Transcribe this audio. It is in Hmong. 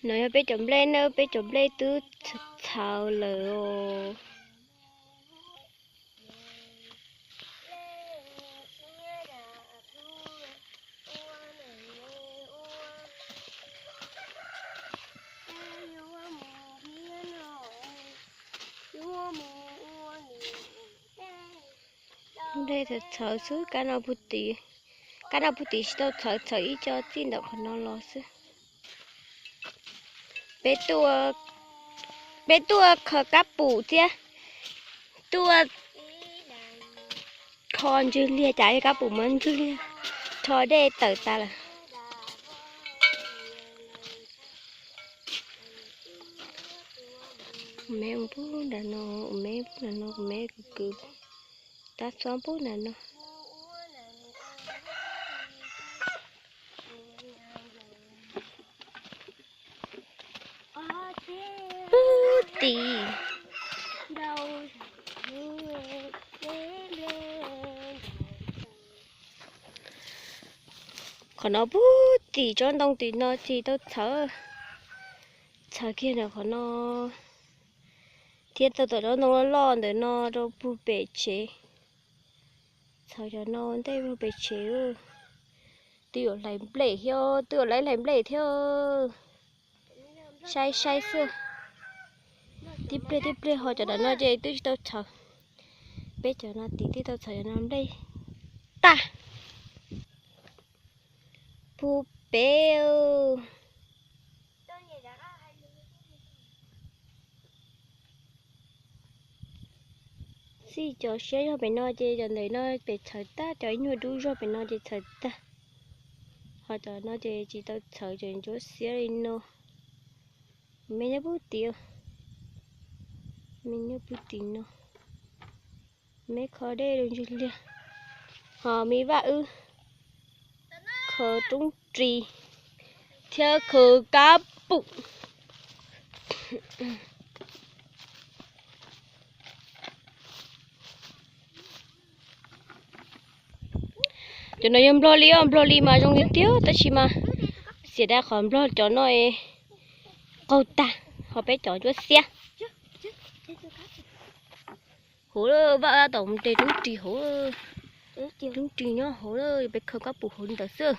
No yog peb cov nplej na, peb cov nplej twb txhawv lawm os. Nplej txhawv txhawv xwb, kab no puag tim, kab no puag tim tsis tau txhawv, txhawv ib co txij ntawm qhov no los xwb. Peb tuaj, peb tuaj kho kab pum thiab, tuaj kho ntswg liag, cas kab pum mas ntswg liag, rho dej tawm tas lawm. Me pub nram no, me pub nram no, me kwv kwv tab xob pub nram no. Pub tim. Qhov no pub tim tsob ntoo tim no tsis tau txhawv, txhawv kiag ntawm qhov no thiab tau tom tsob ntoo loj loj ntawm no rau puag pem tsev. Txhawv cov no ntej puag pem tsev. Twb yuav hlais nplej thiab, twb yuav hlais nplej thiab. Saib saib xwb. Tib pliag tib pliag ho cov ntawm no ces twb tsis tau txhawv. Peb cov no tim twb tau txhawv cov no nplej tag. Puag pem. Txij cov siab zog pem no ces cov ntawm no pem txhawv tag, cov ib nyuag dub zog pem no ces txhawv tag. Ho cov no ces tsis tau txhawv, ces ntsuab xiab li no. Me nyob puag tim, me nyob puag tim no. Me kho dej rau ntswg liag. Ho me vaj wb kho roob ris thiab kho kab pum. Cov no yog nplog li os, nplog li mas zoo tiag tiag tab sis mas xiam dab qhov nplog cov no qaug tag, ho peb cov ntsuab xiab. Hauv lawm, vaj tab tom mus de roob ris hauv. Roob ris nyob hauv lawm, peb khaws kab pum hauv li ntawd xwb.